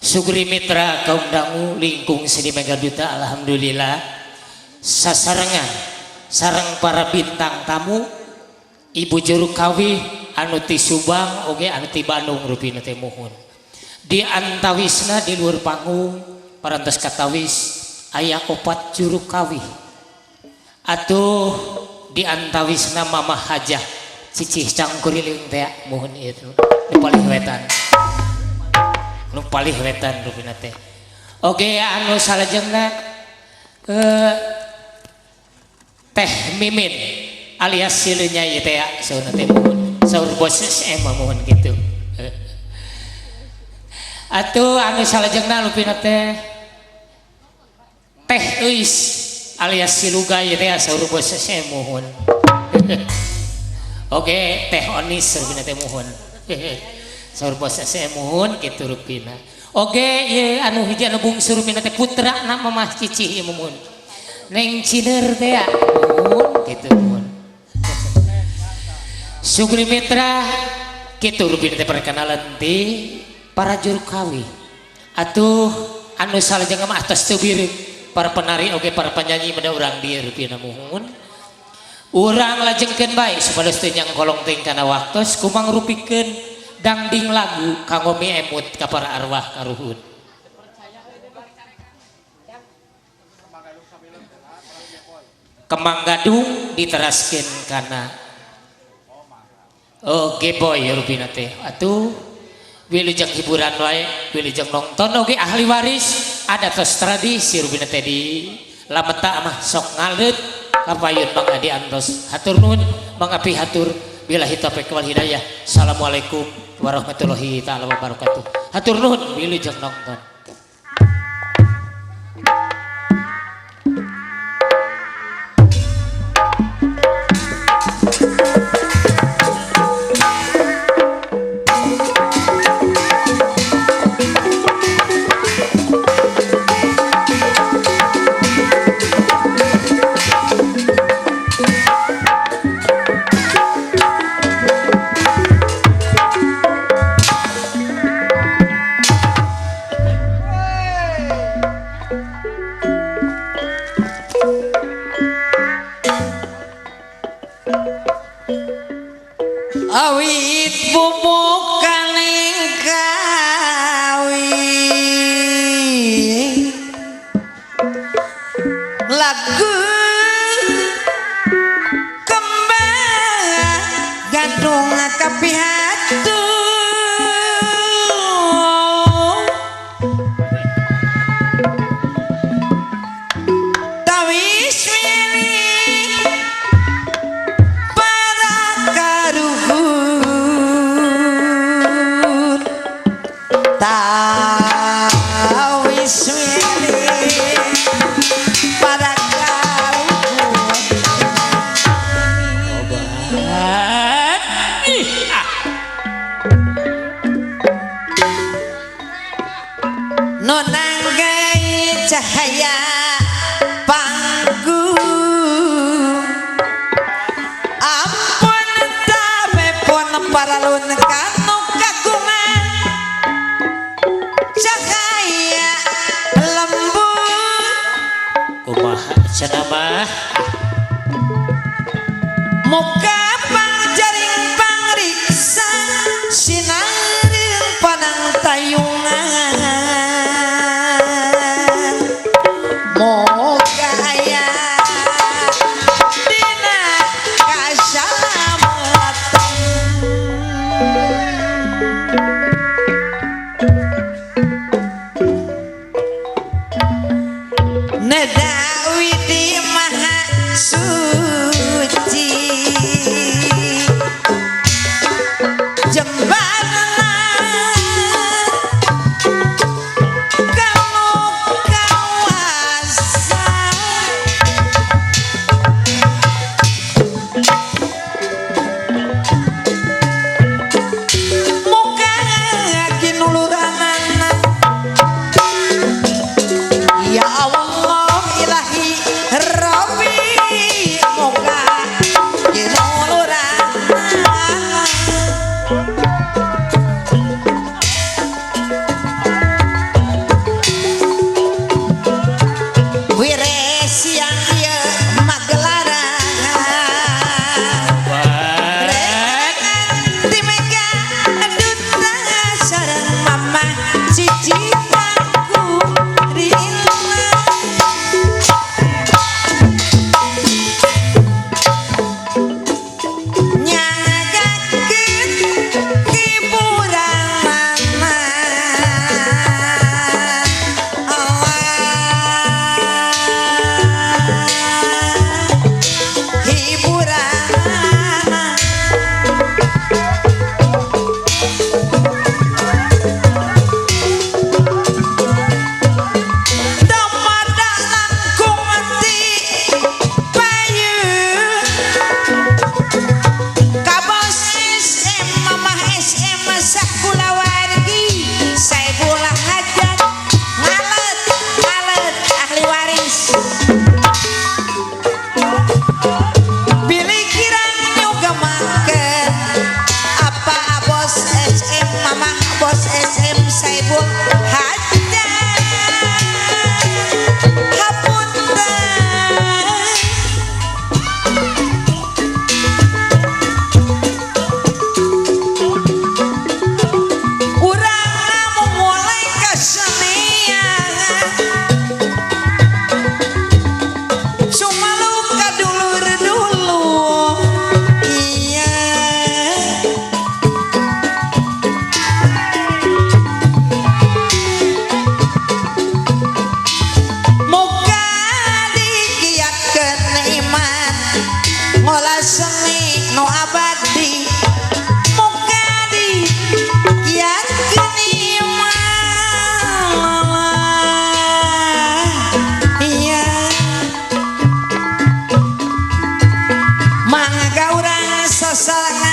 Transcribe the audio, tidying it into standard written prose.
Sugri mitra kaum dangu lingkung Seni Mega Duta alhamdulillah sasarengan sareng para bintang tamu ibu juru kawih anu ti Subang oge anu ti Bandung rupina teh muhun. Di antawisna di luhur panggung parantos katawis aya opat juru kawih. Atuh di antawisna Mamah Hajah Cicih Cangkuriling teh muhun ieu nu palih wetan. Nu palih wetan rupina teh. Oge anu salajengna Teh Mimin alias sileunya ieu teh saurna teh muhun. Saur bos SM muhun kitu. Atuh anu salajengna rupina teh Teh Euis alias Siluga ieu teh saur bos SM muhun. Oge Teh Onis rupina teh muhun. Saur bos SM muhun kitu rupina. Oge ieu anu hiji anu bungsu rupina teh putrana Mamah Cicih ieu muhun. Neng Ciner teh muhun kitu muhun. Sugri mitra kitu rupina teh perkenalan ti para juru kawih. Atuh anu salajengna mah atos teu bireuk para penari oge para penyanyi meda urang dieu rupina muhun. Urang lajengkeun bae supados teu nyangkolong teuing kana waktos kumang rupikeun dangding lagu kanggo miemut ka para arwah karuhun. Kemang Gadung diteraskeun kana oh Geboy rupina teh. Atuh wilujeng hiburan wae, wilujeng nonton oge ahli waris ada tos tradisi rupina teh di Lameta mah sok ngaleut kapayun Mang Adi antos. Hatur nuhun Mang Api hatur billahi taufik wal hidayah. Assalamualaikum warahmatullahi taala wabarakatuh. Hatur nuhun wilujeng nonton. Awit bubukaning kawi lagu kembang gadung kapihatu tawis milik para karuhun tawis milik para karuhun. Obat. Ih, ah. Nonanggai cahaya panggung ampun tabepon paralun kanu kagungan cahaya lembut Kumaha cenah mah? Muka pangjaring pangriksa sinarin panang tayungan moga aya dina kasalamatan. Neda widi maha suci. Sasarengan.